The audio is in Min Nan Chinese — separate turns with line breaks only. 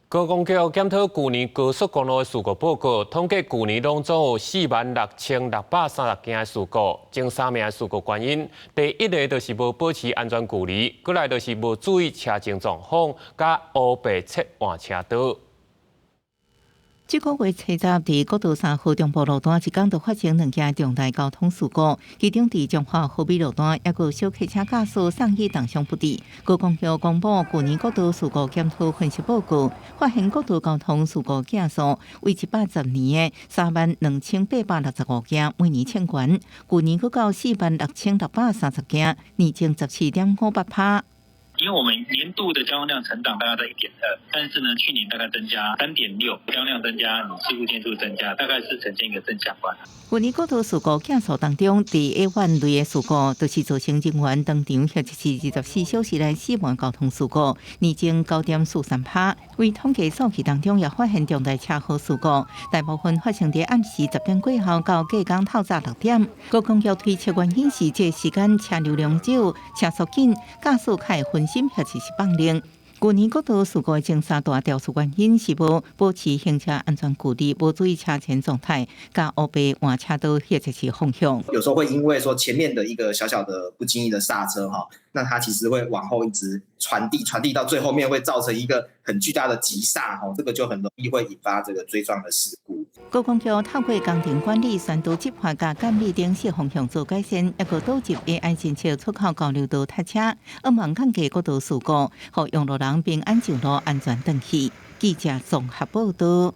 高公局檢討舊年高速公路的事故報告，統計舊年攏總有46,630件的事故，前三名的事故原因，第一个就是無保持安全距離，閣來就是無注意車前狀況，佮烏白切換車道。
這個月初十，佇國道3號中部路段，一工就發生兩件重大交通事故。其中佇彰化和美路段，一個小客車駕駛送醫重傷不治。高公局公布舊年國道事故檢討分析報告，發現國道交通事故件數為110年的32,865件，每年衝懸。舊年閣到46,630件，年增17.58%。
因為我們年度的交通量成長大概在1.2，但是呢，去年大概增加3.6，交通量增加，你事故件數增加，大概是呈現一個正相關。
舊年國道事故件數當中，佇 A 1類的事故，就是造成人員當場或者是24小時內死亡交通事故，年增9.43%。為統計數據當中，也發現重大車禍事故，大部分發生佇暗時10點過後到隔工透早6點。高公局推測原因是這個時間車流量少、車速緊，駕駛較會分心或者是放冷。舊年國道事故的前三大肇事原因是無保持行車安全距離、無注意車前狀態、佮烏白換車道或者是方向。
有時候會因為說前面的一個小小的不經意的剎車哈，那它其實會往後一直傳遞，傳遞到最後面會造成一個很巨大的急剎哈，這個就很容易會引發這個追撞的事故。
高公局透過工程管理、宣導執法佮監理等四方向做改善，抑閣導入 AI 偵測出口交流道塞車，希望降低國道事故，予用路人平安上路，安全轉去。記者綜合報道。